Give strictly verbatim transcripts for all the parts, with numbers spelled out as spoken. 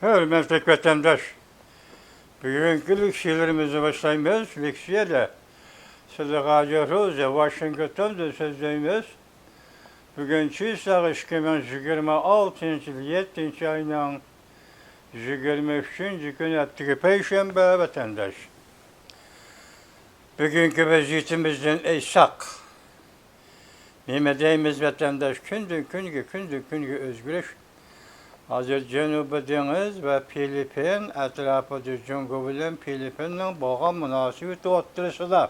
ھۆرمەتلىك ۋەتەنداش، بۈگۈنكى لېكسىيەلىرىمىزنى باشلايمىز. لېكسىيەدە سىلىغا ھاجى روزى ۋاشىنگتوندىن سۆزلەيمىز. بۈگۈن چىسلاغ ئىككى مىڭ يىگىرمە ئالتىنچى يىل يەتتىنچى ئاينىڭ يىگىرمە ئۈچىنچى كۈنى، ئەتىگە پەيشەنبە، ۋەتەنداش. بۈگۈنكى ۋەزىيىتىمىزدىن ئېيتساق، نېمە دەيمىز، ۋەتەنداش؟ كۈندىن كۈنگە، كۈندىن كۈنگە ئۆزگىرىش. ھازىر جەنۇبىي دېڭىز ۋە فىلىپپىن ئەتراپىدا جۇڭگو بىلەن فىلىپپىننىڭ بولغان مۇناسىۋىتى ئوتتۇرىسىدا،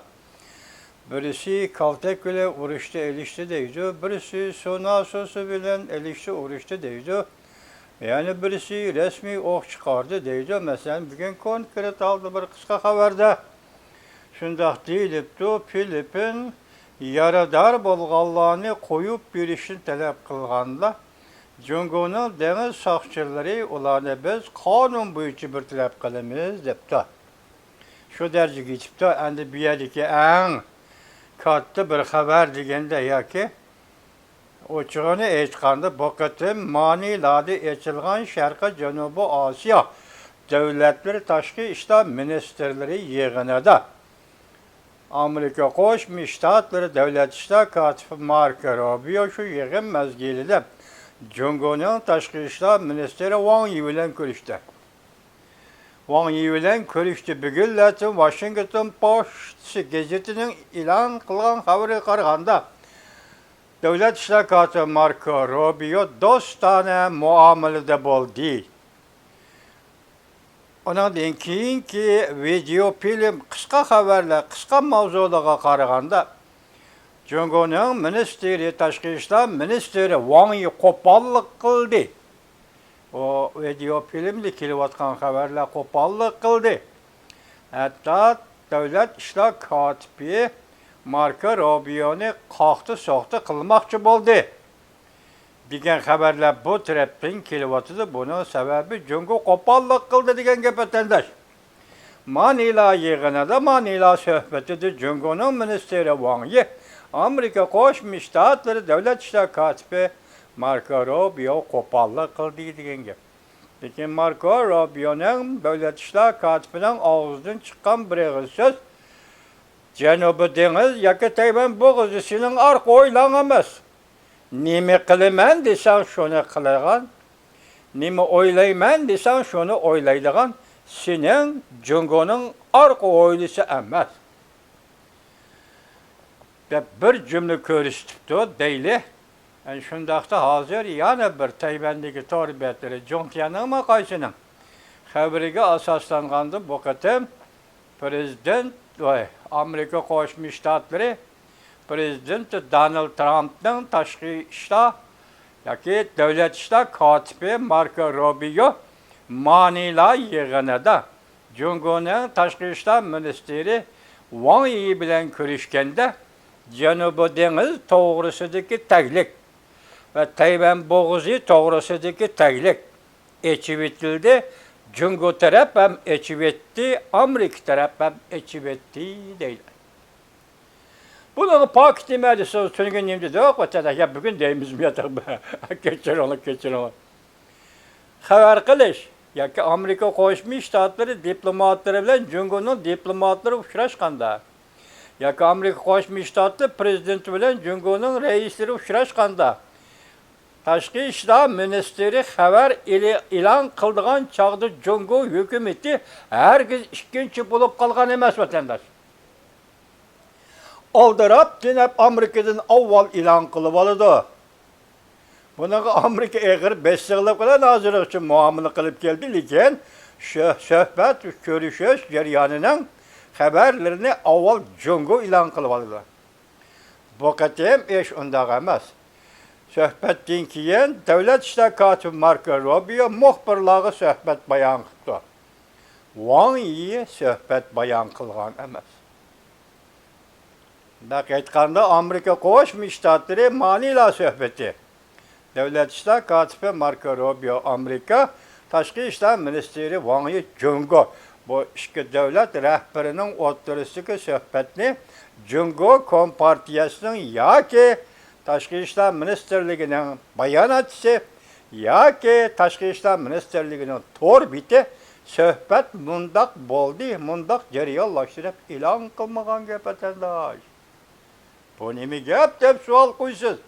بىرسى كالتەك بىلەن ئۇرۇشتا ئېلىشتى دەيدۇ، بىرسى سۇ ناسوسى بىلەن ئېلىشتى، ئۇرۇشتى دەيدۇ، يەنە بىرسى رەسمىي ئوق چىقاردى دەيدۇ. مەسىلەن، بۈگۈن كونكرېت ھالدا بىر قىسقا خەۋەردە شۇنداق دېيىلىپتۇ، فىلىپپىن يارىدار بولغانلارنى قويۇپ بېرىشنى تەلەپ قىلغاندا، جۇڭگونىڭ دېڭىز ساقچىلىرى ئۇلارنى بىز قانۇن بويىچە بىر تەرەپ قىلىمىز دەپتۇ. شۇ دەرىجىگە يېتىپتۇ. ئەمدى بۇ يەردىكى ئەڭ كاتتا بىر خەۋەر دېگەندە ياكى ئوچۇقىنى ئېيتقاندا، بۇ قېتىم مانىلادا ئېچىلغان شەرقىي جەنۇبىي ئاسىيا دۆلەتلىرى تاشقى ئىشلار مىنىستىرلىرى يىغىنىدا ئامېرىكا قوشما شتاتلىرى دۆلەت ئىشلار كاتىپى ماركو روبىيو شۇ يىغىن مەزگىلىدە جۇڭگونىڭ تاشقى ئىشلار مىنىستىرى ۋاڭ يى بىلەن كۆرۈشتى. ۋاڭ يى بىلەن كۆرۈشتى. بۈگۈنلەتىن ۋاشىنگتون پوستى گېزىتىنىڭ ئېلان قىلغان خەۋىرىگە قارىغاندا، دۆلەت ئىشلار كاتىپى ماركو روبىيو دوستانە مۇئامىلىدە بولدى. ئۇنىڭدىن كېيىنكى ۋىدېئو فىلىم، قىسقا خەۋەرلەر، قىسقا ماۋزۇلارغا قارىغاندا، جۇڭگونىڭ مىنىستىرى، تاشقى ئىشلار مىنىستىرى ۋاڭ يى قوپاللىق قىلدى. ئۇ ۋىدېئو فىلىمدە كېلىۋاتقان خەۋەرلەر قوپاللىق قىلدى. ھەتتا دۆلەت ئىشلار كاتىپى ماركو روبىيونى قاقتى-سوقتى قىلماقچى بولدى، دېگەن خەۋەرلەر بۇ تەرەپتىن كېلىۋاتىدۇ. بۇنىڭ سەۋەبى جۇڭگو قوپاللىق قىلدى دېگەن گەپ، ۋەتەنداش. مانىلا يىغىنىدا، مانىلا سۆھبىتىدە جۇڭگونىڭ مىنىستىرى ۋاڭ يى، ئامېرىكا قوشما شتاتلىرى دۆلەت ئىشلار كاتىپى ماركو روبىيو قوپاللىق قىلدى دېگەن گەپ. لېكىن ماركو روبىيونىڭ، دۆلەت ئىشلار كاتىپىنىڭ ئاغزىدىن چىققان بىر ئېغىز سۆز، جەنۇبىي دېڭىز ياكى تەيۋەن بوغۇزى سېنىڭ ئارقا ھويلاڭ ئەمەس. نېمە قىلىمەن دېسەڭ، شۇنى قىلىدىغان، نېمە ئويلايمەن دېسەڭ، شۇنى ئويلايدىغان سېنىڭ جۇڭگونىڭ ئارقا ھويلىسى ئەمەس، دەپ بىر جۈملە كۆرسىتىپتۇ دەيلى. ئەنە شۇنداقتا ھازىر يەنە بىر تەيۋەندىكى تور بەتلىرى، جۇڭتيەننىڭمۇ قايسىنىڭ خەۋىرىگە ئاساسلانغاندا، بۇ قېتىم پرېزىدېنت، ۋاي، ئامېرىكا قوشما شتاتلىرى پرېزىدېنتى دونالد ترامپنىڭ تاشقى ئىشلار ياكى دۆلەت ئىشلار كاتىپى ماركو روبىيو مانىلا يىغىنىدا جۇڭگونىڭ تاشقى ئىشلار مىنىستىرى ۋاڭ يى بىلەن كۆرۈشكەندە، جەنۇبىي دېڭىز توغرىسىدىكى تەگلىك ۋە تەيۋەن بوغۇزى توغرىسىدىكى تەگلىك ئېچىۋېتىلدى. جۇڭگو تەرەپ ھەم ئېچىۋەتتى، ئامېرىكا تەرەپ ھەم ئېچىۋەتتى، دەيدۇ. بۇنىڭغا پاكىت نېمە دېسىڭىز، تۈنۈگۈن نېمە دېدۇق؟ ۋەتەنداش، يا بۈگۈن دەيمىزمۇ ياتاق، كەچۈرۈڭلار، كەچۈرۈڭلار. خەۋەر قىلىش ياكى ئامېرىكا قوشما شتاتلىرى دىپلوماتلىرى بىلەن جۇڭگونىڭ دىپلوماتلىرى ئۇچراشقاندا ياكى ئامېرىكا قوشما شتاتلىرى پرېزىدېنتى بىلەن جۇڭگونىڭ رەئىسلىرى ئۇچراشقاندا، تاشقى ئىشلار مىنىستىرى خەۋەر ئېلى-، ئېلان قىلىدىغان چاغدا جۇڭگو ھۆكۈمىتى ھەرگىز ئىككىنچى بولۇپ قالغان ئەمەس، ۋەتەنداش. ئالدىراپ دېنەپ ئامېرىكىدىن ئاۋۋال ئېلان قىلىۋالىدۇ. بۇنىڭغا ئامېرىكا ئېغىر بېسىقلىق بىلەن ھازىرغىچە مۇئامىلە قىلىپ كەلدى، لېكىن شۆ-، سۆھبەت، كۆرۈشۈش جەريانىنىڭ خەۋەرلىرىنى ئاۋۋال جۇڭگو ئېلان قىلىۋالىدۇ. بۇ قېتىم ئىش ئۇنداق ئەمەس. سۆھبەتتىن كېيىن دۆلەت ئىشلار كاتىپى ماركو روبىيو مۇخبىرلارغا سۆھبەت بايان قىپتۇ. ۋاڭ يى سۆھبەت بايان قىلغان ئەمەس. نەق ئېيتقاندا، ئامېرىكا قوشما شتاتلىرى مانىلا سۆھبىتى. دۆلەت ئىشلار كاتىپى ماركو روبىيو ئامېرىكا، تاشقى ئىشلار مىنىستىرى ۋاڭ يى جۇڭگو. بۇ ئىككى دۆلەت رەھبىرىنىڭ ئوتتۇرىسىدىكى سۆھبەتنى جۇڭگو كومپارتىيەسىنىڭ ياكى تاشقى ئىشلار مىنىستىرلىكىنىڭ باياناتچىسى ياكى تاشقى ئىشلار مىنىستىرلىكىنىڭ تور بېتى سۆھبەت مۇنداق بولدى، مۇنداق جەريانلاشتى دەپ ئېلان قىلمىغان گەپ، ۋەتەنداش. بۇ نېمە گەپ دەپ سوئال قويىسىز.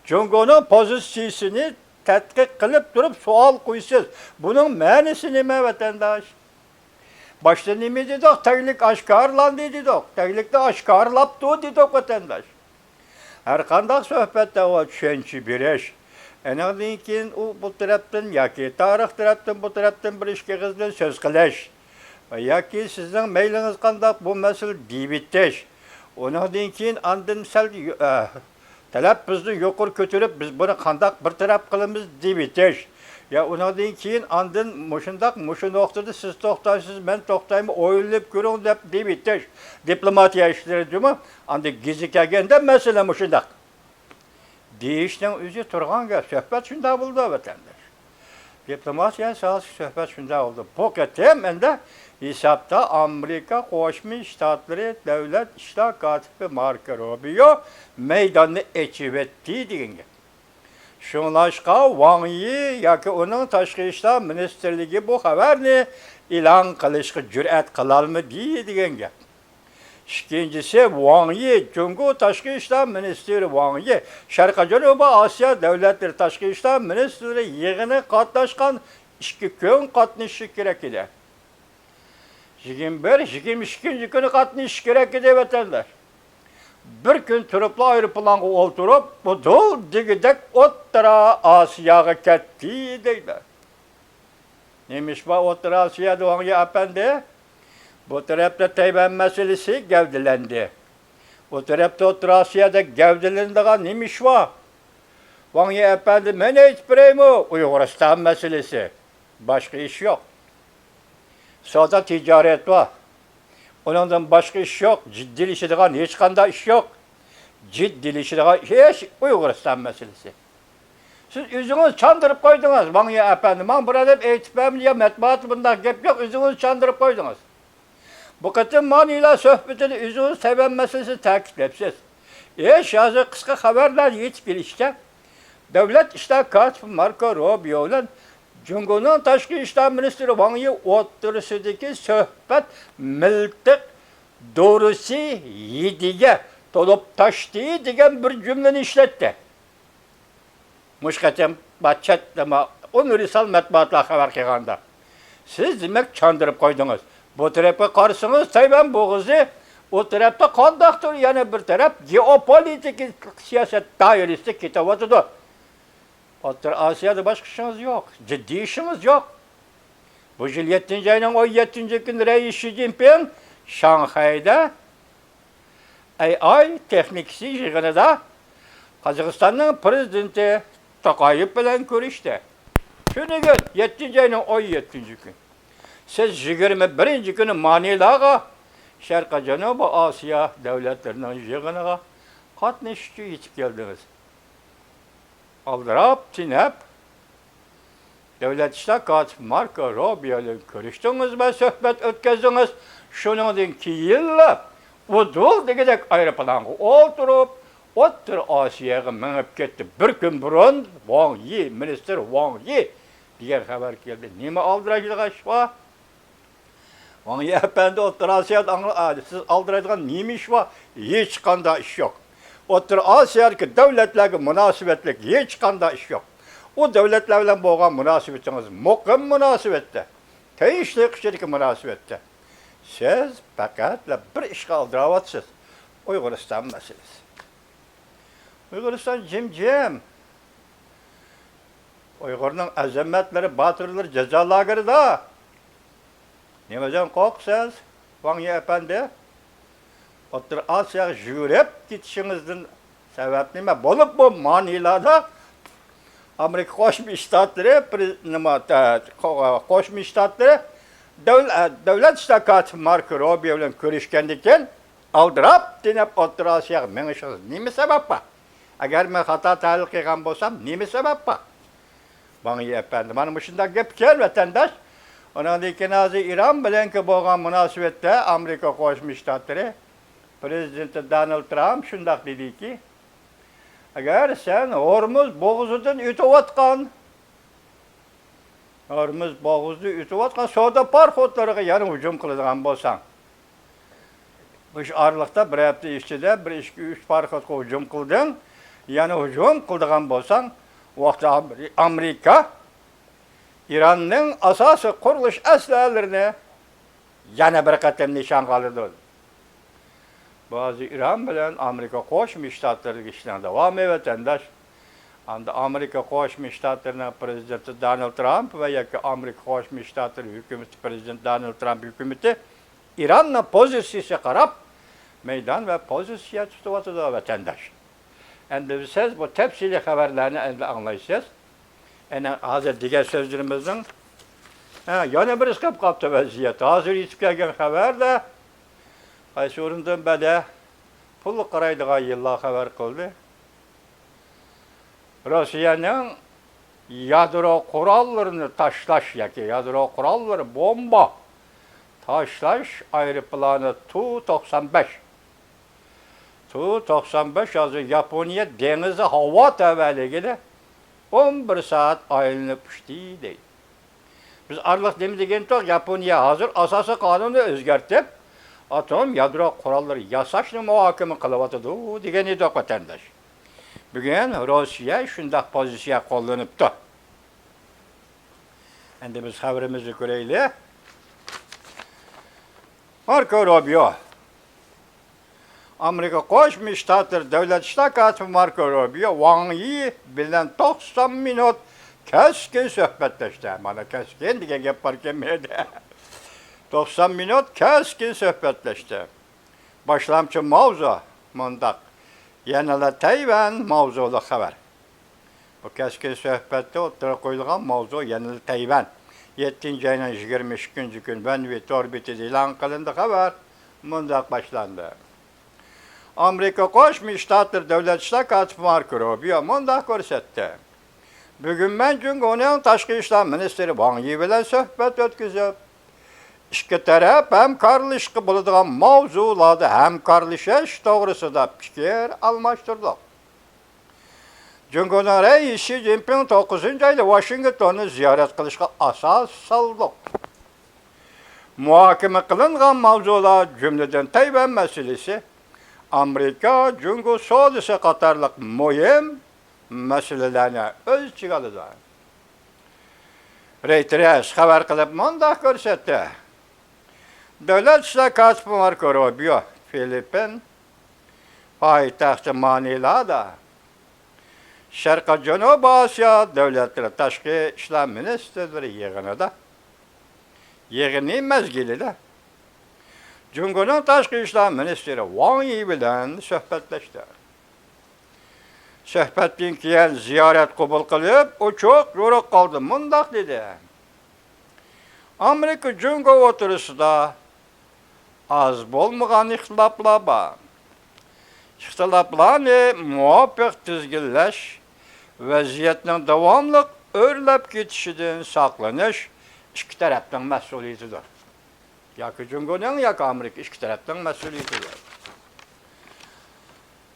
جۇڭگونىڭ پوزىتسىيىسىنى تەتقىق قىلىپ تۇرۇپ سوئال قويىسىز. بۇنىڭ مەنىسى نېمە، ۋەتەنداش؟ باشتا نېمە دېدۇق؟ تەگلىك ئاشكارىلاندى دېدۇق. تەگلىكنى ئاشكارىلاپتۇ دېدۇق، ۋەتەنداش. ھەرقانداق سۆھبەتتە ئۇ چۈشەنچە بېرىش، ئېنىڭدىن كېيىن ئۇ بۇ تەرەپتىن ياكى تارىخ تەرەپتىن، بۇ تەرەپتىن بىر ئىككى ئېغىز بىلەن سۆز قىلىش ياكى سىزنىڭ مەيلىڭىز قانداق بۇ مەسىلە دېيىۋېتىش، ئۇنىڭدىن كېيىن ئاندىن سەل يۇ-، ئە، تەلەپپۇزنى يۇقىرى كۆتۈرۈپ، بىز بۇنى قانداق بىر تەرەپ قىلىمىز دېيىۋېتىش. يا ئۇنىڭدىن كېيىن ئاندىن مۇشۇنداق، مۇشۇ نۇقتىدا سىز توختايسىز، مەن توختايمەن، ئويلىنىپ كۆرۈڭ دەپ دېيىۋېتىش. دىپلوماتىيە ئىشلىرى جۇمۇ، ئاندىن گېزى كەلگەندە مەسىلە مۇشۇنداق دېيىشنىڭ ئۆزى تۇرغان گەپ. سۆھبەت شۇنداق بولىدۇ، ۋەتەنداش. دىپلوماتىيە ساھەسى سۆھبەت شۇنداق بولىدۇ. بۇ قېتىم ئەمدى ھېسابتا ئامېرىكا قوشما شتاتلىرى دۆلەت ئىشلار كاتىپى ماركو روبىيو مەيداننى ئېچىۋەتتى دېگەن گەپ. شۇڭلاشقا ۋاڭ يى ياكى ئۇنىڭ تاشقى ئىشلار مىنىستىرلىكى بۇ خەۋەرنى ئېلان قىلىشقا جۈرئەت قىلالمىدى دېگەن گەپ. ئىككىنچىسى، ۋاڭ يى، جۇڭگو تاشقى ئىشلار مىنىستىرى ۋاڭ يى، شەرقىي جەنۇبىي ئاسىيا دۆلەتلىرى تاشقى ئىشلار مىنىستىرلىرى يىغىنىغا قاتناشقان ئىككى كۈن قاتنىشىشى كېرەك ئىدى. يىگىرمە بىر، يىگىرمە ئىككىنچى كۈنى قاتنىشىشى كېرەك ئىدى، ۋەتەنداش. بىر كۈن تۇرۇپلا ئايروپىلانغا ئولتۇرۇپ، بۇدۇل دېگۈدەك ئوتتۇرا ئاسىياغا كەتتى دەيدۇ. نېمە ئىش بار ئوتتۇرا ئاسىيادا، ۋاڭ يى ئەپەندى؟ بۇ تەرەپتە تەيۋەن مەسىلىسى گەۋدىلەندى. ئۇ تەرەپتە ئوتتۇرا ئاسىيادا گەۋدىلىنىدىغان نېمە ئىش بار؟ ۋاڭ يى ئەپەندى، مەن ئېيتىپ بېرەيمۇ؟ ئۇيغۇرىستان مەسىلىسى. باشقا ئىش يوق. سودا تىجارەت بار. ئۇنىڭدىن باشقا ئىش يوق. جىددىيلىشىدىغان ھېچقانداق ئىش يوق. جىددىيلىشىدىغان ئىش ئۇيغۇرىستان مەسىلىسى. سىز ئۆزىڭىز چاندۇرۇپ قويدىڭىز، ۋاڭ يى ئەپەندى. ماڭا بىر ئادەم ئېيتىپ بەرمىدى يا مەتبۇئاتتا بۇنداق گەپ يوق، ئۆزىڭىز چاندۇرۇپ قويدىڭىز. بۇ قېتىم مانىلا سۆھبىتىدە ئۆزىڭىز تەيۋەن مەسىلىسىنى تەكىتلەپسىز. ئىش ھازىر قىسقا خەۋەرلەردە يېتىپ كېلىشىچە، دۆلەت ئىشلار كاتىپى ماركو روبىيو بىلەن جۇڭگونىڭ تاشقى ئىشلار مىنىستىرى ۋاڭ يى ئوتتۇرىسىدىكى سۆھبەت مىلتىق دورىسى ھىدىگە تولۇپ تاشتى دېگەن بىر جۈملىنى ئىشلەتتى. مۇشۇ قېتىم بار چەت نېمە ئۇنىۋېرسال مەتبۇئاتلار خەۋەر قىلغاندا، سىز دېمەك چاندۇرۇپ قويدىڭىز. بۇ تەرەپكە قارىسىڭىز، تەيۋەن بوغۇزى، ئۇ تەرەپتە قانداقتۇر يەنە بىر تەرەپ گېئوپولىتىكىلىق سىياسەت دائىرىسىدە كېتىۋاتىدۇ. ئوتتۇرا ئاسىيادا باشقا ئىشىڭىز يوق، جىددىي ئىشىڭىز يوق. بۇ يىل يەتتىنچى ئاينىڭ ئون يەتتىنچى كۈنى رەئىس شى جىنپىڭ شاڭخەيدە ئەي ئاي تېخنىكىسى يىغىنىدا قازاقىستاننىڭ پىرېزىدېنتى توقايېف بىلەن كۆرۈشتى. تۈنۈگۈن، يەتتىنچى ئاينىڭ ئون يەتتىنچى كۈنى، سىز يىگىرمە بىرىنچى كۈنى مانىلاغا، شەرقىي جەنۇبىي ئاسىيا دۆلەتلىرىنىڭ يىغىنىغا قاتنىشىش ئۈچۈن يېتىپ كەلدىڭىز. ئالدىراپ، تېنەپ، دۆلەت ئىشلار كاتىپى ماركو روبىيو بىلەن كۆرۈشتىڭىزمۇ، سۆھبەت ئۆتكۈزدىڭىز؟ شۇنىڭدىن كېيىنلا ئۇدۇل دېگۈدەك ئايروپىلانغا ئولتۇرۇپ، ئوتتۇرا ئاسىياغا مېڭىپ كەتتى. بىر كۈن بۇرۇن ۋاڭ يى، مىنىستىر ۋاڭ يى دېگەن خەۋەر كەلدى. نېمە ئالدىراشىدىغان ئىش بار؟ ۋاڭ يى ئەپەندى، ئوتتۇرا ئاسىيادا ئاڭلا-، ئا، سىز ئالدىرايدىغان نېمە ئىش بار؟ ھېچقانداق ئىش يوق. ئوتتۇرا ئاسىيادىكى دۆلەتلەرگە مۇناسىۋەتلىك ھېچقانداق ئىش يوق. ئۇ دۆلەتلەر بىلەن بولغان مۇناسىۋىتىڭىز مۇقىم مۇناسىۋەتتە، تىنچلىق ئىچىدىكى مۇناسىۋەتتە. سىز پەقەتلا بىر ئىشقا ئالدىراۋاتىسىز. ئۇيغۇرىستان مەسىلىسى. ئۇيغۇرىستان جىمجىم. ئۇيغۇرنىڭ ئەزىمەتلىرى، باتۇرلىرى جازا لاگېرىدا. نېمىدىن قورقىسىز، ۋاڭ يى ئەپەندى؟ ئوتتۇرا ئاسىياغا يۈگۈرۈپ كېتىشىڭىزدىن سەۋەب نېمە؟ بولۇپمۇ مانىلادا ئامېرىكا قوشما شتاتلىرى، پرې-، نېمە، تە-، قو-، قوشما شتاتلىرى دۆل-، دۆلەت ئىشلار كاتىپى ماركو روبىيو بىلەن كۆرۈشكەندىن كېيىن، ئالدىراپ تېنەپ ئوتتۇرا ئاسىياغا مېڭىشىڭىز نېمە سەۋەب بار؟ ئەگەر مەن خاتا تەھلىل قىلغان بولسام، نېمە سەۋەب بار؟ ۋاڭ يى ئەپەندى، مانا مۇشۇنداق گەپ ئىكەن، ۋەتەنداش. ئۇنىڭدىن كېيىن ھازىر ئىران بىلەنكى بولغان مۇناسىۋەتتە ئامېرىكا قوشما شتاتلىرى پرېزىدېنتى دونالد ترامپ شۇنداق دېدىكى، ئەگەر سەن ھورمۇز بوغۇزىدىن ئۆتۈۋاتقان ھورمۇز بوغۇزىدا ئۆتۈۋاتقان سودا پاراخوتلىرىغا يەنە ھۇجۇم قىلىدىغان بولساڭ، مۇشۇ ئارىلىقتا بىر ھەپتە ئىچىدە بىر، ئىككى، ئۈچ پاراخوتقا ھۇجۇم قىلدىڭ، يەنە ھۇجۇم قىلىدىغان بولساڭ، ۋاقتى ئامېرىكا ئىراننىڭ ئاساسىي قۇرۇلۇش ئەسلىھەلىرىنى يەنە بىر قېتىم نىشانغا ئالىدۇ. بۇ ھازىر ئىران بىلەن ئامېرىكا قوشما شتاتلىرىدىكى ئىشنىڭ داۋامى، ۋەتەنداش. ئەمدى ئامېرىكا قوشما شتاتلىرىنىڭ پرېزىدېنتى دونالد ترامپ ۋە ياكى ئامېرىكا قوشما شتاتلىرى ھۆكۈمىتى، پرېزىدېنت دونالد ترامپ ھۆكۈمىتى ئىراننىڭ پوزىتسىيىسىگە قاراپ مەيدان ۋە پوزىتسىيە تۇتۇۋاتىدۇ، ۋەتەنداش. ئەمدى سىز بۇ تەپسىلىي خەۋەرلەرنى ئەمدى ئاڭلايسىز. ئەنە ھازىر دېگەن سۆزلىرىمىزنىڭ، ھە، يەنە بىرسى قېلىپ قاپتۇ ۋەزىيەت. ھازىر يېتىپ كەلگەن خەۋەردە، قايسى ئورۇندىن بەدە پۇل قارايدىغان يىللار خەۋەر قىلدى. روسىيەنىڭ يادرو قوراللىرىنى تاشلاش ياكى يادرو قوراللىرى، بومبا تاشلاش ئايروپىلانى تۇ توقسان بەش. تۇ توقسان بەش ھازىر ياپونىيە دېڭىزى ھاۋا تەۋەلىكىدە ئون بىر سائەت ئايلىنىپ ئۇچتى دەيدۇ. بىز ئارىلىق نېمە دېگەنتۇق؟ ياپونىيە ھازىر ئاساسىي قانۇننى ئۆزگەرتىپ، ئاتوم يادرو قوراللىرى ياساشنى مۇھاكىمە قىلىۋاتىدۇ دېگەن ئىدۇق، ۋەتەنداش. بۈگۈن روسىيە شۇنداق پوزىتسىيە قوللىنىپتۇ. ئەمدى بىز خەۋىرىمىزنى كۆرەيلى. ماركو روبىيو. ئامېرىكا قوشما شتاتلىرى دۆلەت ئىشلار كاتىپى ماركو روبىيو ۋاڭ يى بىلەن توقسان مىنۇت كەسكىن سۆھبەتلەشتى. مانا، كەسكىن دېگەن گەپ باركەن بۇ يەردە. توقسان مىنۇت كەسكىن سۆھبەتلەشتى. باشلامچى ماۋزۇ مۇنداق. يەنىلا تەيۋەن ماۋزۇلۇق خەۋەر. بۇ كەسكىن سۆھبەتتە ئوتتۇرىغا قويۇلغان ماۋزۇ يەنىلا تەيۋەن. يەتتىنچى ئاينىڭ يىگىرمە ئىككىنچى كۈنى ۋەنۋى تور بېتىدە ئېلان قىلىندى خەۋەر. مۇنداق باشلاندى. ئامېرىكا قوشما شتاتلىرى دۆلەت ئىشلار كاتىپى ماركو روبىيو مۇنداق كۆرسەتتى. بۈگۈن مەن جۇڭگونىڭ تاشقى ئىشلار مىنىستىرى ۋاڭ يى بىلەن سۆھبەت ئۆتكۈزۈپ، ئىككى تەرەپ ھەمكارلىشىشقا بولىدىغان ماۋزۇلاردا ھەمكارلىشىش توغرىسىدا پىكىر ئالماشتۇردۇق. جۇڭگونىڭ رەئىسى شى جىنپىڭ توققۇزىنچى ئايدا ۋاشىنگتوننى زىيارەت قىلىشقا ئاساس سالدۇق. مۇھاكىمە قىلىنغان ماۋزۇلار، جۈملىدىن تەيۋەن مەسىلىسى، ئامېرىكا جۇڭگو سودىسى قاتارلىق مۇھىم مەسىلىلەرنى ئۆز ئىچىگە ئالىدۇ. رېيتېرس خەۋەر قىلىپ مۇنداق كۆرسەتتى. دۆلەت ئىشلار كاتىپى ماركو روبىيو فىلىپپىن پايتەختى مانىلادا شەرقىي جەنۇبىي ئاسىيا دۆلەتلىرى تاشقى ئىشلار مىنىستىرلىرى يىغىنىدا، يىغىنى مەزگىلىدە جۇڭگونىڭ تاشقى ئىشلار مىنىستىرى ۋاڭ يى بىلەن سۆھبەتلەشتى. سۆھبەتتىن كېيىن زىيارەت قوبۇل قىلىپ، ئوچۇق يورۇق ھالدا مۇنداق دېدى: ئامېرىكا جۇڭگو ئوتتۇرىسىدا ئاز بولمىغان ئىختىلاپلار بار. ئىختىلاپلارنى مۇۋاپىق تىزگىنلەش، ۋەزىيەتنىڭ داۋاملىق ئۆرلەپ كېتىشىدىن ساقلىنىش ئىككى تەرەپنىڭ مەسئۇلىيىتىدۇر. ياكى جۇڭگونىڭ، ياكى ئامېرىكا ئىككى تەرەپنىڭ مەسئۇلىيىتىدۇر.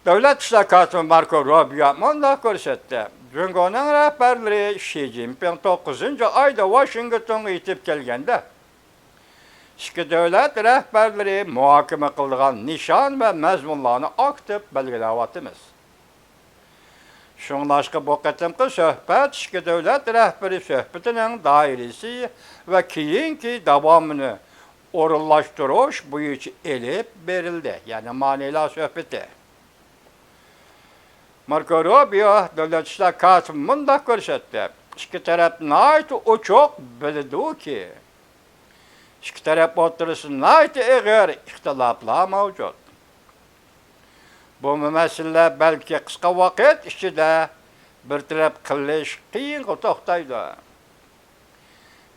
دۆلەت ئىشلار كاتىپى ماركو روبىيو مۇنداق كۆرسەتتى: جۇڭگونىڭ رەھبەرلىرى شى جىنپىڭ توققۇزىنچى ئايدا ۋاشىنگتونغا يېتىپ كەلگەندە، ئىككى دۆلەت رەھبەرلىرى مۇھاكىمە قىلىدىغان نىشان ۋە مەزمۇنلارنى ئاكتىپ بەلگىلەۋاتىمىز. شۇڭلاشقا، بۇ قېتىمقى سۆھبەت ئىككى دۆلەت رەھبىرى سۆھبىتىنىڭ دائىرىسى ۋە كېيىنكى داۋامىنى ئورۇنلاشتۇرۇش بويىچە ئېلىپ بېرىلدى، يەنى مانىلا سۆھبىتى. ماركو روبىيو دۆلەت ئىشلار كاتىپى مۇنداق كۆرسەتتى: ئىككى تەرەپ ناھايىتى ئوچۇق بىلىدۇكى، ئىككى تەرەپ ئوتتۇرىسىدا ناھايىتى ئېغىر ئىختىلاپلار مەۋجۇت. بۇ مەسىلىلەر بەلكى قىسقا ۋاقىت ئىچىدە بىر تەرەپ قىلىش قىيىنغا توختايدۇ.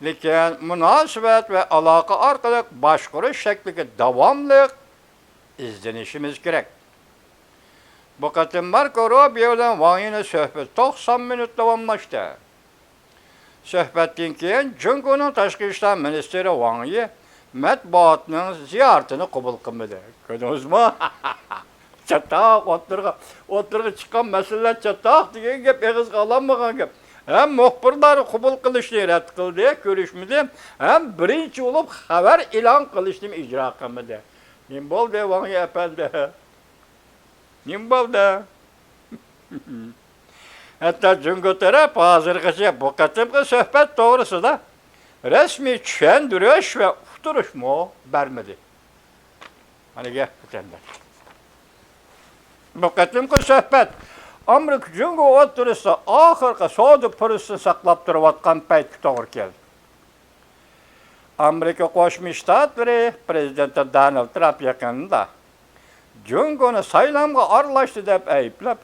لېكىن مۇناسىۋەت ۋە ئالاقە ئارقىلىق باشقۇرۇش شەكلىگە داۋاملىق ئىزدىنىشىمىز كېرەك. بۇ قېتىم ماركو روبىيو بىلەن ۋاڭ يىنىڭ سۆھبىتى توقسان مىنۇت داۋاملاشتى. سۆھبەتتىن كېيىن جۇڭگونىڭ تاشقى ئىشلار مىنىستىرى ۋاڭ يى مەتبۇئاتنىڭ زىيارىتىنى قوبۇل قىلمىدى. كۆردىڭىزمۇ؟ چاتاق ئوتتۇرىغا، ئوتتۇرىغا چىققان مەسىلىلەر چاتاق دېگەن گەپ، ئېغىزغا ئالالمىغان گەپ. ھەم مۇخبىرلار قوبۇل قىلىشنى رەت قىلدى، كۆرۈشمىدى، ھەم بىرىنچى بولۇپ خەۋەر ئېلان قىلىشنىمۇ ئىجرا قىلمىدى. نېمە بولدى، ۋاڭ يى ئەپەندى؟ نېمە بولدى؟ ھەتتا جۇڭگو تەرەپ ھازىرغىچە بۇ قېتىمقى سۆھبەت توغرىسىدا رەسمىي چۈشەندۈرۈش ۋە ئۇقتۇرۇشمۇ بەرمىدى. مانا گەپ، ۋەتەنداش. بۇ قېتىمقى سۆھبەت ئامېرىكا جۇڭگو ئوتتۇرىسىدا ئاخىرقى سودا پۇرسىتىنى ساقلاپ تۇرۇۋاتقان پەيتكە توغرا كەلدى. ئامېرىكا قوشما شتاتلىرى پىرېزىدېنتى دونالد ترامپ يېقىندا جۇڭگونى سايلامغا ئارىلاشتى دەپ ئەيىبلەپ،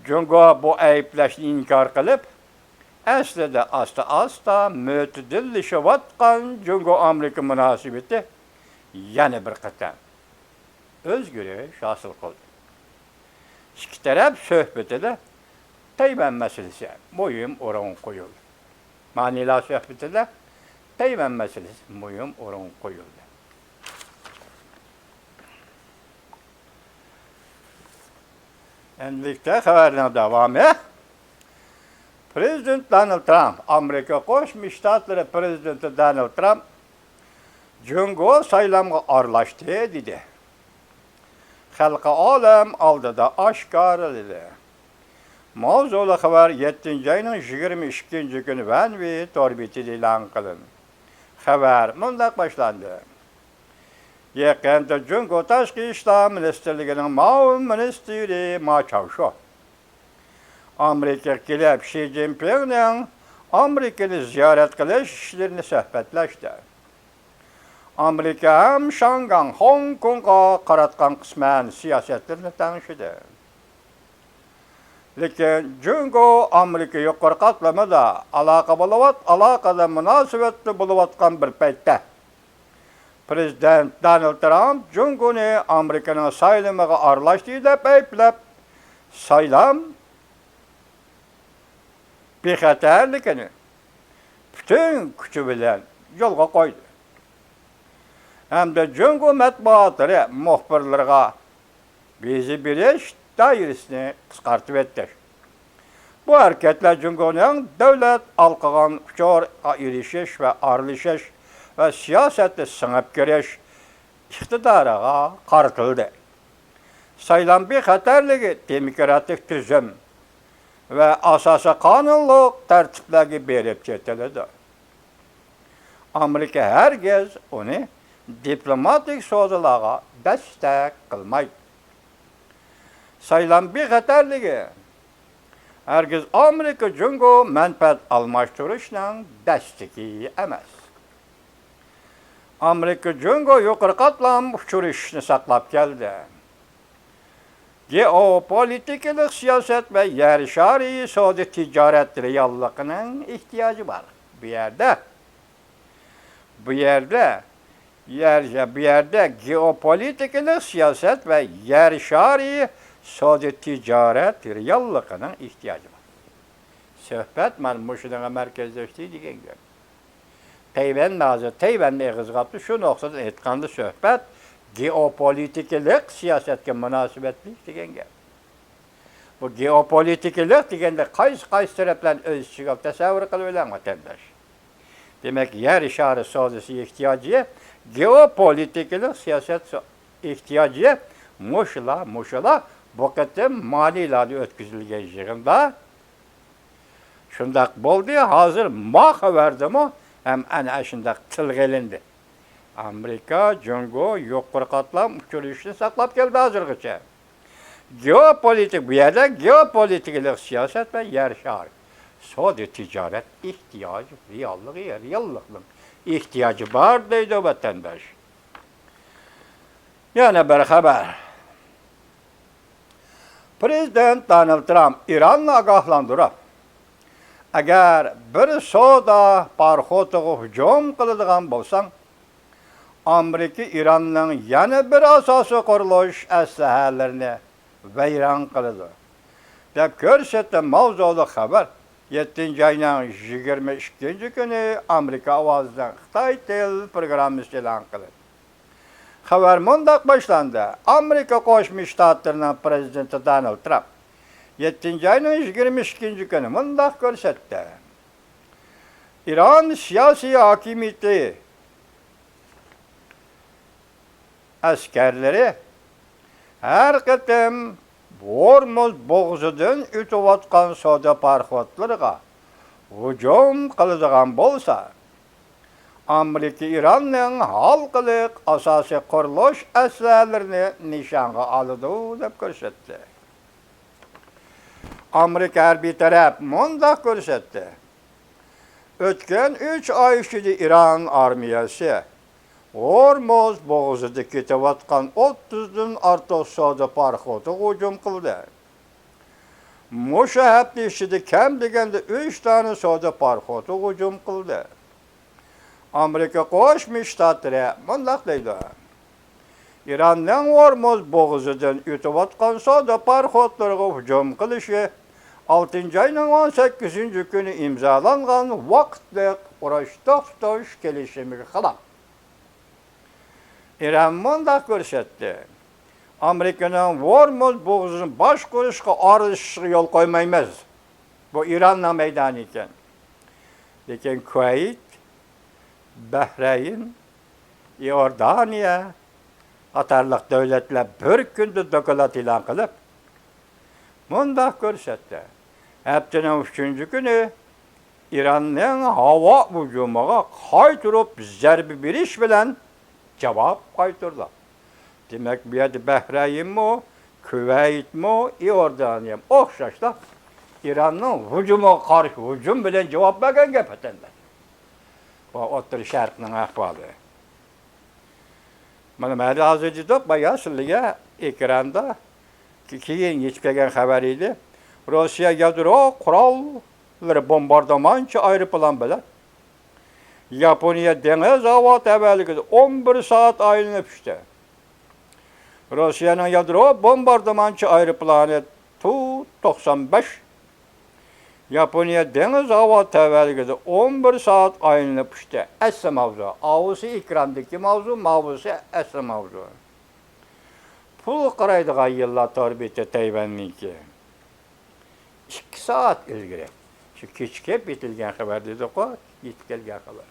جۇڭگو بۇ ئەيىبلەشنى ئىنكار قىلىپ، ئەسلىدە ئاستا-ئاستا مۆتىدىللىشىۋاتقان جۇڭگو-ئامېرىكا مۇناسىۋىتى يەنە بىر قېتىم ئۆزگىرىش ھاسىل قىلدى. ئىككى تەرەپ سۆھبىتىدە تەيۋەن مەسىلىسى مۇھىم ئورۇنغا قويۇلدى. مانىلا سۆھبىتىدە تەيۋەن مەسىلىسى مۇھىم ئورۇنغا قويۇلدى. ئەمدىلىكتە خەۋەرنىڭ داۋامى. پىرېزىدېنت دونالد ترامپ، ئامېرىكا قوشما شتاتلىرى پىرېزىدېنتى دونالد ترامپ جۇڭگو سايلامغا ئارىلاشتى دېدى. خەلقى ئالەم ئالدىدا ئاشكارىلىدى. ماۋزۇلۇق خەۋەر يەتتىنچى ئاينىڭ يىگىرمە ئىككىنچى كۈنى ۋەنۋى تور بېتىدە ئېلان قىلىندى. خەۋەر مۇنداق باشلاندى. يېقىندا جۇڭگو تاشقى ئىشلار مىنىستىرلىكىنىڭ مۇئاۋىن مىنىستىرى ما چاۋشو ئامېرىكىغا كېلىپ، شى جىنپىڭنىڭ ئامېرىكىنى زىيارەت قىلىش ئىشلىرىنى سۆھبەتلەشتى. ئامېرىكا ھەم شاڭگاڭ، خوڭكوڭغا قاراتقان قىسمەن سىياسەتلىرىنى تەڭشىدى. لېكىن جۇڭگو ئامېرىكا يۇقىرى قاتلىمىدا ئالاقە بولۇۋات-، ئالاقىدە مۇناسىۋەتتە بولۇۋاتقان بىر پەيتتە، پىرېزىدېنت دونالد ترامپ جۇڭگونى ئامېرىكىنىڭ سايلىمىغا ئارىلاشتى دەپ ئەيىبلەپ، سايلام بىخەتەرلىكىنى پۈتۈن كۈچى بىلەن يولغا قويدى. ھەمدە جۇڭگو مەتبۇئاتلىرى مۇخبىرلىرىغا ۋىزا بېرىش دائىرىسىنى قىسقارتىۋەتتى. بۇ ھەرىكەتلەر جۇڭگونىڭ دۆلەت ھالقىغان ئۇچۇرغا ئېرىشىش ۋە ئارىلىشىش ۋە سىياسەتتە سىڭىپ كىرىش ئىقتىدارىغا قارىتىلدى. سايلام بىخەتەرلىكى دېموكراتىك تۈزۈم ۋە ئاساسىي قانۇنلۇق تەرتىپلەرگە بېرىپ چېتىلىدۇ. ئامېرىكا ھەرگىز ئۇنى دىپلوماتىك سودىلارغا دەستەك قىلمايدۇ. سايلام بىخەتەرلىكى ھەرگىز ئامېرىكا جۇڭگو مەنپەئەت ئالماشتۇرۇشنىڭ دەستىكى ئەمەس. ئامېرىكا جۇڭگو يۇقىرى قاتلام ئۇچرىشىشنى ساقلاپ كەلدى. گېئوپولىتىكىلىق سىياسەت ۋە يەر شارى سودا تىجارەت رېئاللىقىنىڭ ئېھتىياجى بار. بۇ يەردە، بۇ يەردە، يەر، بۇ يەردە گېئوپولىتىكىلىق سىياسەت ۋە يەر شارى سودا تىجارەت رېئاللىقىنىڭ ئېھتىياجى بار. سۆھبەت مانا مۇشۇنىڭغا مەركەزلەشتى دېگەن گەپ. تەيۋەن ھازىر، تەيۋەننى ئېغىزغا ئاپتۇ. شۇ نۇقتىدىن ئېيتقاندا، سۆھبەت گېئوپولىتىكىلىق سىياسەتكە مۇناسىۋەتلىك دېگەن گەپ. بۇ گېئوپولىتىكىلىق دېگەندە قايسى، قايسى تەرەپلەرنى ئۆز ئىچىگە ئالىدۇ، تەسەۋۋۇر قىلىۋېلىڭ، ۋەتەنداش. دېمەك، يەر شارى سودىسى ئېھتىياجى، گېئوپولىتىكىلىق سىياسەت سو-، ئېھتىياجى، مۇشۇلار، مۇشۇلار بۇ قېتىم مانىلادا ئۆتكۈزۈلگەن يىغىندا شۇنداق بولدى. ھازىر ما خەۋەردىمۇ ھەم ئەنە شۇنداق تىلغا ئېلىندى. ئامېرىكا، جۇڭگو يۇقىرى قاتلام ئۇچرىشىشنى ساقلاپ كەلدى ھازىرغىچە. گېئوپولىتىك، بۇ يەردە گېئوپولىتىكىلىق سىياسەت ۋە يەر شارى سودا تىجارەت ئېھتىياجى رېئاللىقى، رېئاللىقنىڭ ئېھتىياجى بار دەيدۇ ۋەتەنداش. يەنە بىر خەۋەر. پىرېزىدېنت دونالد ترامپ ئىراننى ئاگاھلاندۇرۇپ، ئەگەر بىر سودا پاراخوتىغا ھۇجۇم قىلىدىغان بولساڭ، ئامېرىكا ئىراننىڭ يەنە بىر ئاساسىي قۇرۇلۇش ئەسلىھەلىرىنى ۋەيران قىلىدۇ، دەپ كۆرسەتتى. ماۋزۇلۇق خەۋەر يەتتىنچى ئاينىڭ يىگىرمە ئىككىنچى كۈنى ئامېرىكا ئاۋازىنىڭ خىتاي تىل پروگراممىسى ئېلان قىلىندى. خەۋەر مۇنداق باشلاندى: ئامېرىكا قوشما شتاتلىرىنىڭ پىرېزىدېنتى دونالد ترامپ يەتتىنچى ئاينىڭ يىگىرمە ئىككىنچى كۈنى مۇنداق كۆرسەتتى: ئىران سىياسىي ھاكىمىيىتى ئەسكەرلىرى ھەر قېتىم ھورمۇز بوغۇزىدىن ئۆتۈۋاتقان سودا پاراخوتلىرىغا ھۇجۇم قىلىدىغان بولسا، ئامېرىكا ئىراننىڭ ھالقىلىق ئاساسىي قۇرۇلۇش ئەسلىھەلىرىنى نىشانغا ئالىدۇ، دەپ كۆرسەتتى. ئامېرىكا ھەربىي تەرەپ مۇنداق كۆرسەتتى: ئۆتكەن ئۈچ ئاي ئىچىدە ئىران ئارمىيەسى ھورمۇز بوغۇزىدا كېتىۋاتقان ئوتتۇزدىن ئارتۇق سودا پاراخوتىغا ھۇجۇم قىلدى. مۇشۇ ھەپتە ئىچىدە كەم دېگەندە ئۈچ دانە سودا پاراخوتىغا ھۇجۇم قىلدى. ئامېرىكا قوشما شتاتلىرى مۇنداق دەيدۇ: ئىراننىڭ ھورمۇز بوغۇزىدىن ئۆتۈۋاتقان سودا پاراخوتلىرىغا ھۇجۇم قىلىشى ئالتىنچى ئاينىڭ ئون سەككىزىنچى كۈنى ئىمزالانغان ۋاقىتلىق ئۇرۇش توختىتىش كېلىشىمىگە خىلاپ. ئىران مۇنداق كۆرسەتتى: ئامېرىكىنىڭ ھورمۇز بوغۇزىنى باشقۇرۇشقا ئارىلىشىشىغا يول قويمايمىز. بۇ ئىراننىڭ مەيدانى ئىكەن. لېكىن كۇۋەيت، بەھرەين، ئىئوردانىيە قاتارلىق دۆلەتلەر بىر كۈندە دوكلات ئېلان قىلىپ، مۇنداق كۆرسەتتى: ھەپتىنىڭ ئۈچىنچى كۈنى ئىراننىڭ ھاۋا ھۇجۇمىغا قايتۇرۇپ زەربە بېرىش بىلەن جاۋاب قايتۇردۇق. دېمەك، بۇ يەردە بەھرەيىنمۇ، كۇۋەيتمۇ، ئىئوردانىيەمۇ ئوخشاشلا ئىراننىڭ ھۇجۇمىغا قارشى ھۇجۇم بىلەن جاۋاب بەرگەن گەپ ئەتەندە. بۇ ئوتتۇرا شەرقنىڭ ئەھۋالى. مانا، مەن ھازىر دېدۇق، بايا سىلىگە ئېكراندا كېيىن يېتىپ كەلگەن خەۋەر ئىدى. روسىيە يادرو قوراللىرى بومباردىمانچى ئايروپىلان بىلەن ياپونىيە دېڭىز ھاۋا تەۋەلىكىدە ئون بىر سائەت ئايلىنىپ ئۇچتى. روسىيەنىڭ يادرو بومباردىمانچى ئايروپىلانى تۇ توقسان بەش ياپونىيە دېڭىز ھاۋا تەۋەلىكىدە ئون بىر سائەت ئايلىنىپ ئۇچتى. ئەسلى ماۋزۇ. ئاۋۇسى ئېكراندىكى ماۋزۇ، ماۋۇسى ئەسلى ماۋزۇ. پۇلغا قارايدىغان يىللار تور بېتى تەيۋەننىڭكى. ئىككى سائەت ئىلگىرى. شۇ كېچىكىپ يېتىلگەن خەۋەر دېدۇققۇ، يېتىپ كەلگەن خەۋەر.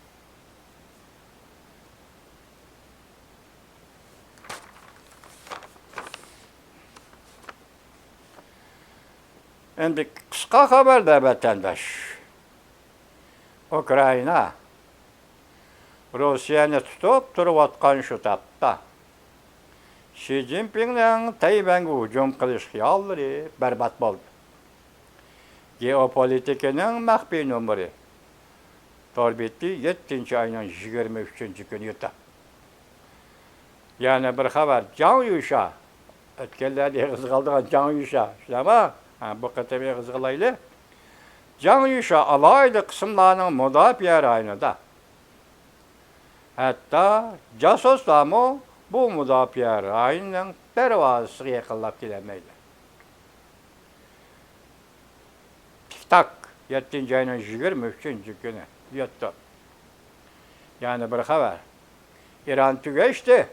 ئەمدى قىسقا خەۋەردە ۋەتەنداش. ئۇكرائىنا روسىيەنى تۇتۇپ تۇرۇۋاتقان شۇ تاپتا شى جىنپىڭنىڭ تەيۋەنگە ھۇجۇم قىلىش خىياللىرى بەربات بولدى. گېئوپولىتىكىنىڭ مەخپىي نومۇرى. تور بېتى يەتتىنچى ئاينىڭ يىگىرمە ئۈچىنچى كۈنى يۇتۇپ. يەنە بىر خەۋەر، جاڭ يۈشا. ئۆتكەنلەردە ئېغىزغا ئالىدىغان جاڭ يۈشا. شۇنداقمۇ؟ ھە، بۇ قېتىم ئېغىزغا ئالايلى. جاڭ يۈشا ئالاھىدە قىسىملارنىڭ مۇداپىئە رايونىدا. ھەتتا جاسۇسلارمۇ بۇ مۇداپىئە رايونىنىڭ دەرۋازىسىغا يېقىنلاپ كېلەلمەيدۇ. تىك تاك، يەتتىنچى ئاينىڭ يىگىرمە ئۈچىنچى كۈنى يۇتتۇق. يەنە بىر خەۋەر. ئىران تۈگەشتى.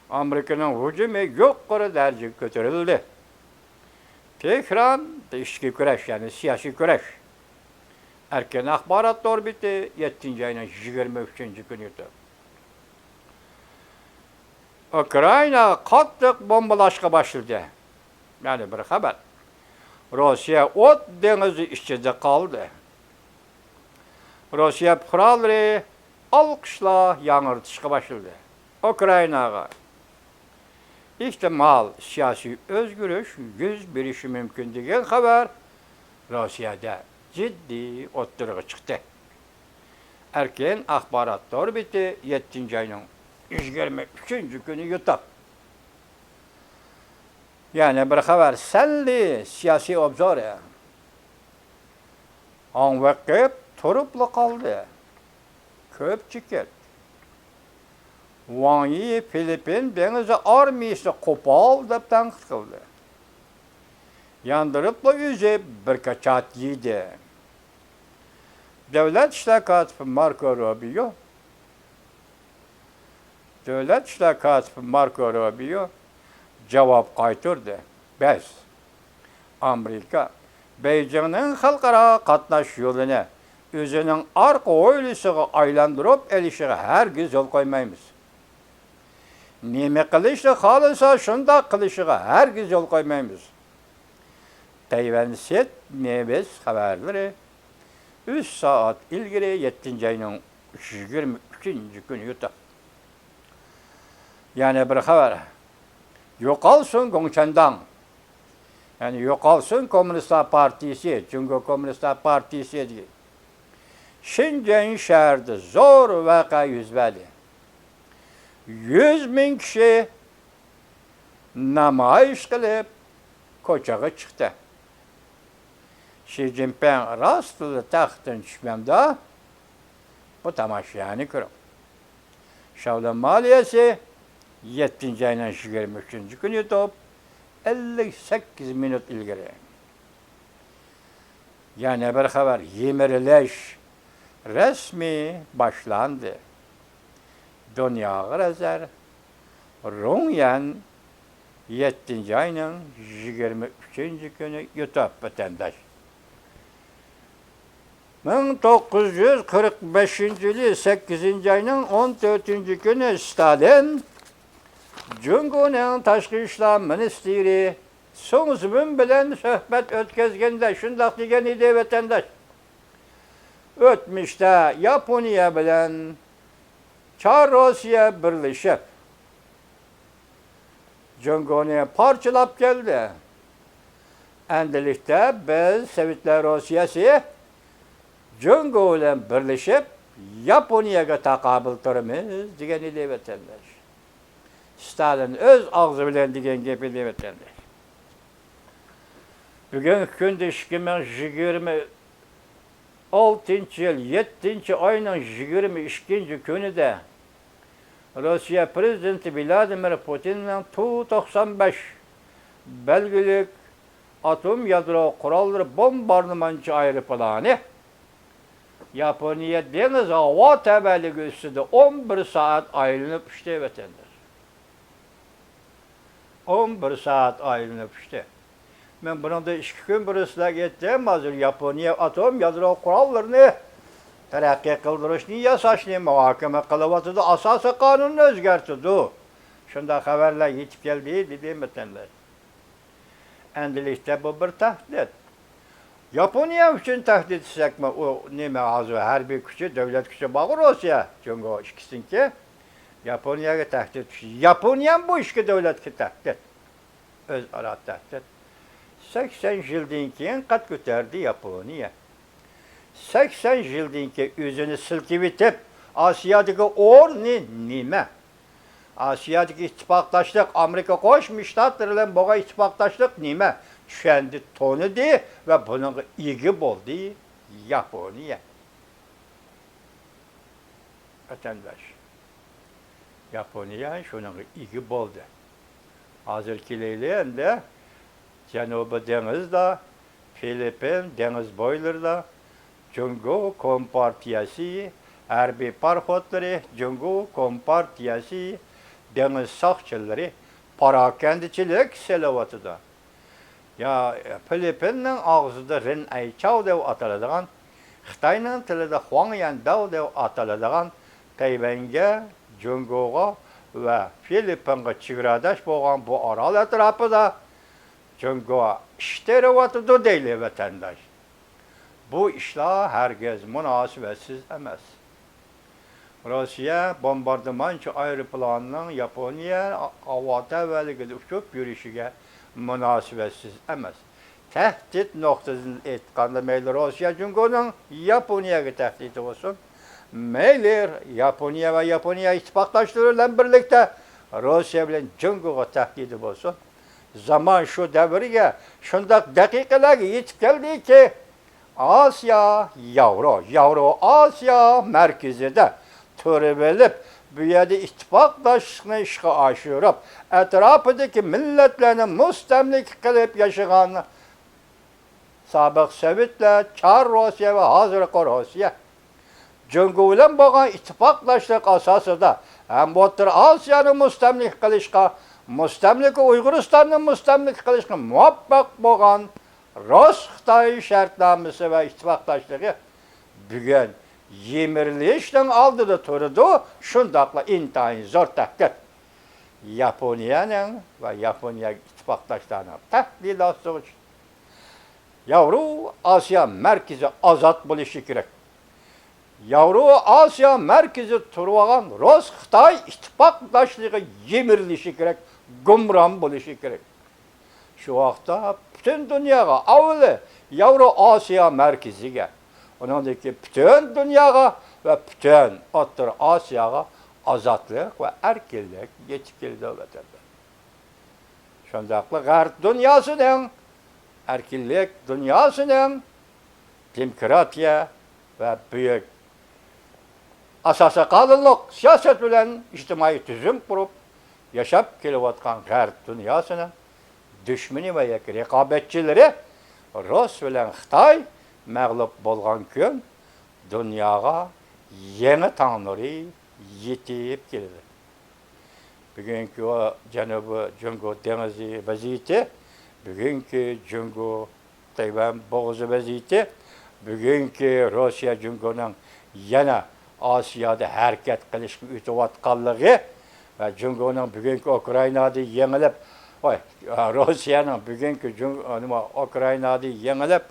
ئامېرىكىنىڭ ھۇجۇمى يۇقىرى دەرىجىگە كۆتۈرۈلدى. تېھران، ئىچكى كۈرەش، يەنى سىياسىي كۈرەش. ئەركىن ئاخبارات تور بېتى، يەتتىنچى ئاينىڭ يىگىرمە ئۈچىنچى كۈنى يۇتۇق. ئۇكرائىنا قاتتىق بومبىلاشقا باشلىدى. يەنە بىر خەۋەر. روسىيە ئوت دېڭىزى ئىچىدە قالدى. روسىيە پۇقرالىرى ئالقىشلار ياڭرىتىشقا باشلىدى. ئۇكرائىناغا ئېھتىمال سىياسىي ئۆزگىرىش يۈز بېرىشى مۇمكىن دېگەن خەۋەر روسىيەدە جىددىي ئوتتۇرىغا چىقتى. ئەركىن ئاخبارات تور بېتى، يەتتىنچى ئاينىڭ يىگىرمە ئۈچىنچى كۈنى يۇتۇپ. يەنە بىر خەۋەر، سەنلى سىياسىي ئوبزورى. ھاڭ ۋېقىپ تۇرۇپلا قالدى. كۆپ چېكىت. ۋاڭ يى فىلىپپىن دېڭىزى ئارمىيىسىنى قوپال دەپ تەنقىد قىلدى. ياندۇرۇپلا ئۈزۈپ بىر كاچات يېدى. دۆلەت ئىشلار كاتىپى ماركو روبىيو، دۆلەت ئىشلار كاتىپى ماركو روبىيو جاۋاب قايتۇردى. بەس، ئامېرىكا بېيجىڭنىڭ خەلقئارا قاتناش يولىنى ئۆزىنىڭ ئارقا ھويلىسىغا ئايلاندۇرۇپ ئېلىشىغا ھەرگىز يول قويمايمىز. نېمە قىلىشنى خالىسا، شۇنداق قىلىشىغا ھەرگىز يول قويمايمىز. تەيۋەن سېت نېۋىس خەۋەرلىرى ئۈچ سائەت ئىلگىرى، يەتتىنچى ئاينىڭ يىگىرمە ئۈچىنچى كۈنى يۇتۇپ. يەنە بىر خەۋەر. يوقالسۇن گوڭچەنداڭ. يەنى يوقالسۇن كوممۇنىستلار پارتىيىسى، جۇڭگو كوممۇنىستلار پارتىيىسى دېگەن. شېنجېن شەھىرىدە زور ۋەقە يۈز بەردى. يۈز مىڭ كىشى نامايىش قىلىپ، كوچىغا چىقتى. شى جىنپىڭ راستلا تەختتىن چۈشمەمدۇ؟ بۇ تاماشانى كۆرۈڭ. شاۋلىن مالىيەسى يەتتىنچى ئاينىڭ يىگىرمە ئۈچىنچى كۈنى يۇتۇپ، ئەللىك سەككىز مىنۇت ئىلگىرى. يەنە بىر خەۋەر، يىمىرىلىش رەسمىي باشلاندى. دۇنياغا نەزەر، رۇڭيەن يەتتىنچى ئاينىڭ يىگىرمە ئۈچىنچى كۈنى يۇتۇپ ۋەتەنداش. مىڭ توققۇز يۈز قىرىق بەشىنچى يىلى سەككىزىنچى ئاينىڭ ئون تۆتىنچى كۈنى ستالىن جۇڭگونىڭ تاشقى ئىشلار مىنىستىرى سۇڭ زىمىن بىلەن سۆھبەت ئۆتكۈزگەندە شۇنداق دېگەن ئىدى، ۋەتەنداش. ئۆتمۈشتە ياپونىيە بىلەن چار روسىيە بىرلىشىپ، جۇڭگونى پارچىلاپ كەلدى. ئەمدىلىكتە بىز سوۋېتلار روسىيەسى جۇڭگو بىلەن بىرلىشىپ، ياپونىيەگە تاقابىل تۇرىمىز، دېگەن ئىدى، ۋەتەنداش. ستالىن ئۆز ئاغزى بىلەن دېگەن گەپ ئىدى، ۋەتەنداش. بۈگۈنكى كۈندە ئىككى مىڭ يىگىرمە ئالتىنچى يىل يەتتىنچى ئاينىڭ يىگىرمە ئىككىنچى كۈنىدە روسىيە پىرېزىدېنتى ۋلادىمىر پۇتىننىڭ تۇ توقسان بەش بەلگىلىك ئاتوم يادرو قوراللىرى بومباردىمانچى ئايروپىلانى ياپونىيە دېڭىز ھاۋا تەۋەلىكى ئۈستىدە ئون بىر سائەت ئايلىنىپ ئۇچتى، ۋەتەنداش. ئون بىر سائەت ئايلىنىپ ئۇچتى. مەن بۇنىڭدىن ئىككى كۈن بۇرۇن سىلەرگە ئېيتتىم، ھازىر ياپونىيە ئاتوم يادرو قوراللىرىنى تەرەققىي قىلدۇرۇشنى ياساشنى مۇھاكىمە قىلىۋاتىدۇ، ئاساسىي قانۇننى ئۆزگەرتىدۇ. شۇنداق خەۋەرلەر يېتىپ كەلدى، دېدىم، ۋەتەنداش. ئەمدىلىكتە بۇ بىر تەھدىت. ياپونىيە ئۈچۈن تەھدىت دېسەكمۇ، ئۇ نېمە، ھازىر ھەربىي كۈچى، دۆلەت كۈچى بارغۇ روسىيە، جۇڭگو ئىككىسىنىڭكى. ياپونىيەگە تەھدىت كۈچى. ياپونىيەمۇ بۇ ئىككى دۆلەتكە تەھدىت. ئۆزئارا تەھدىت. سەكسەن يىلدىن كېيىن قەد كۆتەردى ياپونىيە. سەكسەن يىلدىن كېيىن ئۆزىنى سىلكىۋېتىپ، ئاسىيادىكى ئورنى نېمە؟ ئاسىيادىكى ئىتتىپاقداشلىق، ئامېرىكا قوشما شتاتلىرى بىلەن بولغان ئىتتىپاقداشلىق نېمە؟ چۈشەندى، تونۇدى ۋە بۇنىڭغا ئىگە بولدى ياپونىيە. ۋەتەنداش، ياپونىيە شۇنىڭغا ئىگە بولدى. ھازىر كېلەيلى ئەمدى جەنۇبىي دېڭىزدا، فىلىپپىن دېڭىز بويلىرىدا جۇڭگو كومپارتىيەسى ھەربىي پاراخوتلىرى، جۇڭگو كومپارتىيەسى دېڭىز ساقچىلىرى پاراكەندىچىلىك سېلىۋاتىدۇ. يا، فىلىپپىننىڭ ئاغزىدا رىن ئەيچاۋ دەپ ئاتىلىدىغان، خىتاينىڭ تىلىدا خۇاڭيەنداۋ دەپ ئاتىلىدىغان تەيۋەنگە، جۇڭگوغا ۋە فىلىپپىنغا چېگراداش بولغان بۇ ئارال ئەتراپىدا جۇڭگو ئىش تېرىۋاتىدۇ دەيلى، ۋەتەنداش. بۇ ئىشلار ھەرگىز مۇناسىۋەتسىز ئەمەس. روسىيە بومباردىمانچى ئايروپىلانىنىڭ ياپونىيە ھاۋا تەۋەلىكىدە ئۇچۇپ يۈرۈشىگە مۇناسىۋەتسىز ئەمەس. تەھدىت نۇقتىسىدىن ئېيتقاندا، مەيلى روسىيە جۇڭگونىڭ ياپونىيەگە تەھدىتى بولسۇن، مەيلى ياپونىيە ۋە ياپونىيە ئىتتىپاقداشلىرى بىلەن بىرلىكتە روسىيە بىلەن جۇڭگوغا تەھدىتى بولسۇن، زامان شۇ دەۋرگە، شۇنداق دەقىقىلەرگە يېتىپ كەلدىكى، ئاسىيا، ياۋرو، ياۋرو ئاسىيا مەركىزىدە تۇرۇۋېلىپ، بۇ يەردە ئىتتىپاقداشلىقنى ئىشقا ئاشۇرۇپ، ئەتراپىدىكى مىللەتلەرنى مۇستەملىكە قىلىپ ياشىغان سابىق سوۋېتلار، چار روسىيە ۋە ھازىرقى روسىيە جۇڭگو بىلەن بولغان ئىتتىپاقداشلىق ئاساسىدا ھەم ئوتتۇرا ئاسىيانى مۇستەملىكە قىلىشقا، مۇستەملىكە ئۇيغۇرىستاننى مۇستەملىكە قىلىشقا مۇۋەپپەق بولغان رۇس-خىتاي شەرتنامىسى ۋە ئىتتىپاقداشلىقى بۈگۈن يىمىرىلىشنىڭ ئالدىدا تۇرىدۇ، شۇنداقلا ئىنتايىن زور تەھدىت. ياپونىيەنىڭ ۋە ياپونىيەگە ئىتتىپاقداشلارنىڭ تەھدىت ئاستىغا چۈشتى. ياۋرو ئاسىيا مەركىزى ئازاد بولۇشى كېرەك. ياۋرو ئاسىيا مەركىزىدە تۇرۇۋالغان رۇس-خىتاي ئىتتىپاقداشلىقى يىمىرىلىشى كېرەك، گۇمران بولۇشى كېرەك. شۇ ۋاقىتتا پۈتۈن دۇنياغا، ئاۋۋىلى ياۋرو ئاسىيا مەركىزىگە، ئۇنىڭدىن كېيىن پۈتۈن دۇنياغا ۋە پۈتۈن ئوتتۇرا ئاسىياغا ئازادلىق ۋە ئەركىنلىك يېتىپ كېلىدۇ، ۋەتەندىن. شۇنداقلا غەرب دۇنياسىنىڭ، ئەركىنلىك دۇنياسىنىڭ دېموكراتىيە ۋە بۈيۈك ئاساسىي قانۇنلۇق سىياسەت بىلەن ئىجتىمائىي تۈزۈم قۇرۇپ ياشاپ كېلىۋاتقان غەرب دۇنياسىنىڭ دۈشمىنى ۋە ياكى رىقابەتچىلىرى رۇس بىلەن خىتاي مەغلۇپ بولغان كۈن دۇنياغا يېڭى تاڭ نۇرى يېتىپ كېلىدۇ. بۈگۈنكى جەنۇبىي جۇڭگو دېڭىزى ۋەزىيىتى، بۈگۈنكى جۇڭگو تەيۋەن بوغۇزى ۋەزىيىتى، بۈگۈنكى روسىيە جۇڭگونىڭ يەنە ئاسىيادا ھەرىكەت قىلىشقا ئۆتۈۋاتقانلىقى ۋە جۇڭگونىڭ بۈگۈنكى ئۇكرائىنادا يېڭىلىپ، ۋاي، روسىيەنىڭ بۈگۈنكى جۇڭ-، نېمە، ئۇكرائىنادا يېڭىلىپ،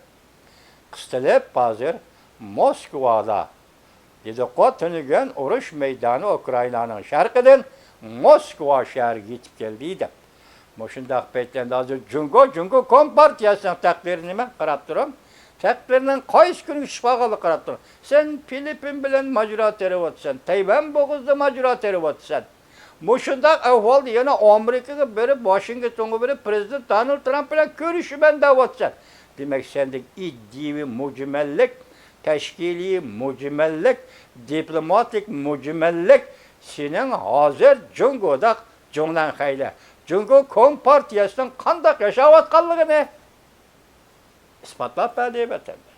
قىستىلىپ، ھازىر موسكۋادا دېدۇققۇ، تۈنۈگۈن ئۇرۇش مەيدانى ئۇكرائىنانىڭ شەرقىدىن موسكۋا شەھىرىگە يېتىپ كەلدى دەپ. مۇشۇنداق پەيتلەردە ھازىر جۇڭگو، جۇڭگو كومپارتىيەسىنىڭ تەقدىرى نېمە؟ قاراپ تۇرۇڭ. تەقدىرىنىڭ قايسى كۈنىگە چۈشۈپ قالغانلىقىنى قاراپ تۇرۇڭ. سەن فىلىپپىن بىلەن ماجىرا تېرىۋاتىسەن، تەيۋەن بوغۇزىدا ماجىرا تېرىۋاتىسەن. مۇشۇنداق ئەھۋالدا يەنە ئامېرىكىغا بېرىپ، ۋاشىنگتونغا بېرىپ، پىرېزىدېنت دونالد ترامپ بىلەن كۆرۈشىمەن دەۋاتىسەن. دېمەك، سەندىكى ئىدىيىۋى مۈجمەللىك، تەشكىلىي مۈجمەللىك، دىپلوماتىك مۈجمەللىك سېنىڭ ھازىر جۇڭگودا جۇڭلەنخەيلى، جۇڭگو كومپارتىيەسىنىڭ قانداق ياشاۋاتقانلىقىنى ئىسپاتلاپ بەردى، ۋەتەنداش.